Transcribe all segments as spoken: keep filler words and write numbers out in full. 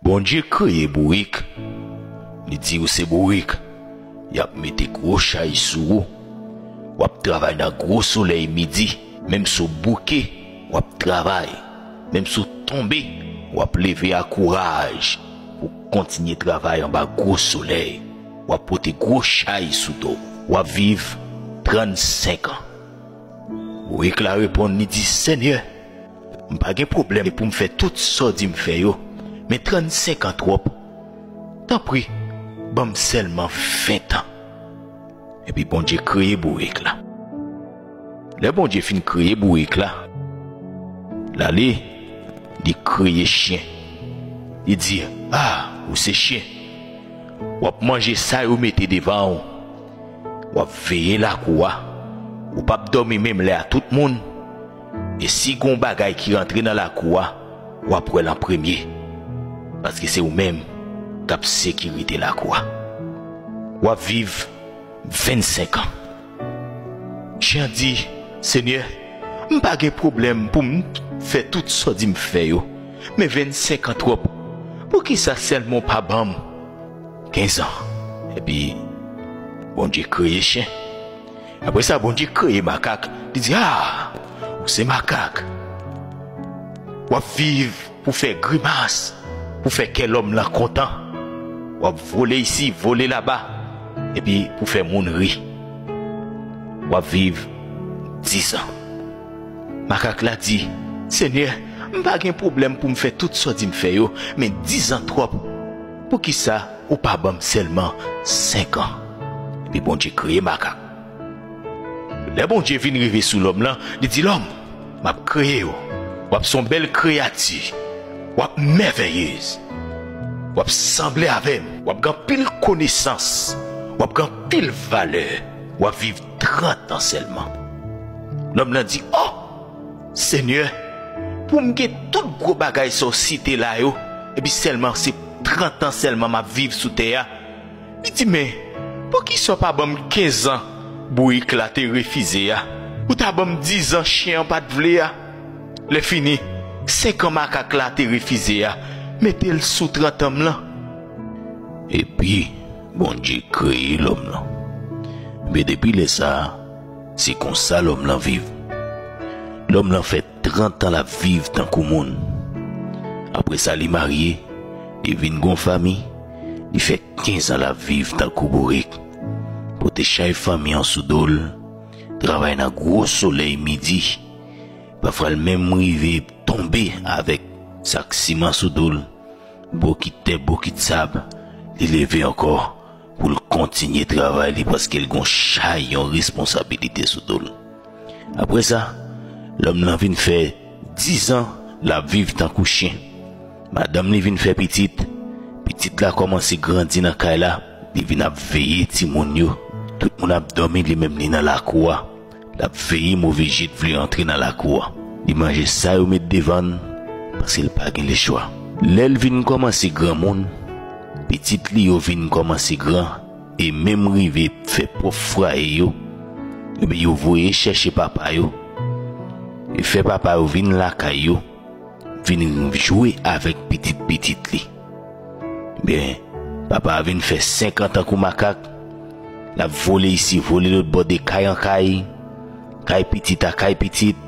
Bondye kreye bourik. Li di ou se bourik. Y ap mete gwo chay sou ou. W ap travay nan gwo solèy midi. Menm si w bouke, w ap travay. Menm si w tonbe, w ap leve ak kouraj pou w kontinye travay anba gwo solèy. W ap pote gwo chay sou do w. W ap viv trannsenk an. Bourik la reponn, li di, Senyè, m pa gen pwoblèm pou m fè tout sa w di m fè yo, men trannsenk an twòp. Tanpri, ban m sèlman ven tan. Epi Bondye kreye bourik la. Lè Bondye fin kreye bourik la, l ale, li kreye chen. Li di, A, ou se chen. W ap manje sa yo mete devan w. W ap veye lakou a. Ou p ap dòmi menm lè a tout moun. E si gon bagay ki rantre nan lakou a, w ap wè l an premye. Paske se ou menm k ap sekirite lakou a. W ap viv vennsenk an. Chen an di, Senyè, m pa gen pwoblèm pou m fè tout sa w di m fè yo, men vennsenk an twòp. Poukisa sèlman w pa ban m kenz an? Epi, Bondye kreye chen. Apre sa, Bondye kreye makak. Li di, A, ou se makak. W ap viv pou fè grimas, pou fè kè lòm lan kontan. W ap vole isi, vole laba, epi pou fè moun ri. W ap viv diz an. Makak la di, Senyè, m pa gen pwoblèm pou m fè tout sa w di m fè yo, men diz an twòp. Poukisa ou pa ban m sèlman senk an? Epi Bondye kreye makak. Lè Bondye vin rive sou lòm lan, li di, Lòm, m ap kreye w. W ap se yon bèl kreyati. W ap mèvèyez. W ap sanble avè m. W ap gen anpil konesans. W ap gen anpil valè. W ap viv trant an sèlman. Lòm lan di, O! Senyè, pou m gen tout gwo bagay sa w site la yo, epi sèlman se trant an sèlman m ap viv sou tè a. Li di, Men, poukisa w pa ban m kenz an bourik la te refize a? Ou ta ban m diz an chen an pa t vle a? Lèfini, senk an makak la te refize a, mete l sou trant an m lan. Epi, Bondye kreye lòm lan. Men depi lè sa a, se konsa lòm lan viv. Lòm lan fè trant an l ap viv tankou moun. Apre sa, li marye, li vin gon fanmi, li fè kenz an l ap viv tankou bourik. Pote chay fanmi an sou do l, travay nan gwo solèy midi. Pafwa, l menm rive tonbe avèk sak siman sou do l. Bokit tè, bokit sab, li leve ankò pou l kontinye travay li, paske l gon chay, yon responsabilite sou do l. Apre sa, lòm lan vin fè diz an l ap viv tankou chen. Madanm li vin fè pitit. Pitit la kòmanse grandi nan kay la. Li vin ap veye timoun yo. Tout moun ap dòmi, li menm li nan lakou a. L ap veye move je t vle antre nan lakou a. Li manje sa yo met devan l, paske l pa gen lechwa. Lè l vin kòmanse granmoun, pitit li yo vin kòmanse gran, e menm rive fè pwòp fwaye yo, ebyen yo voye chèche papa yo, e fè papa yo vin lakay yo, vin jwe avèk pitit pitit li. Byen, papa a vin fè senk an tankou makak, l ap vole isi, vole lòt bò, de kay an kay, kay pitit a kay pitit,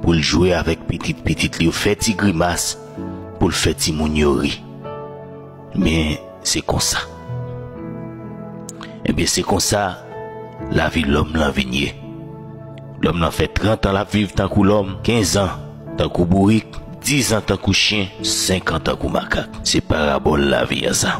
pou l jwe avèk pitit pitit li yo, fè ti grimas, pou l fè timoun yo ri. Men, se konsa. Ebyen, se konsa lavi lòm lan vin ye. Lòm lan fè trant an l ap viv tankou lòm, kenz an tankou bourik, diz an tankou chen, senk an tankou makak. Se parabòl lavi a sa.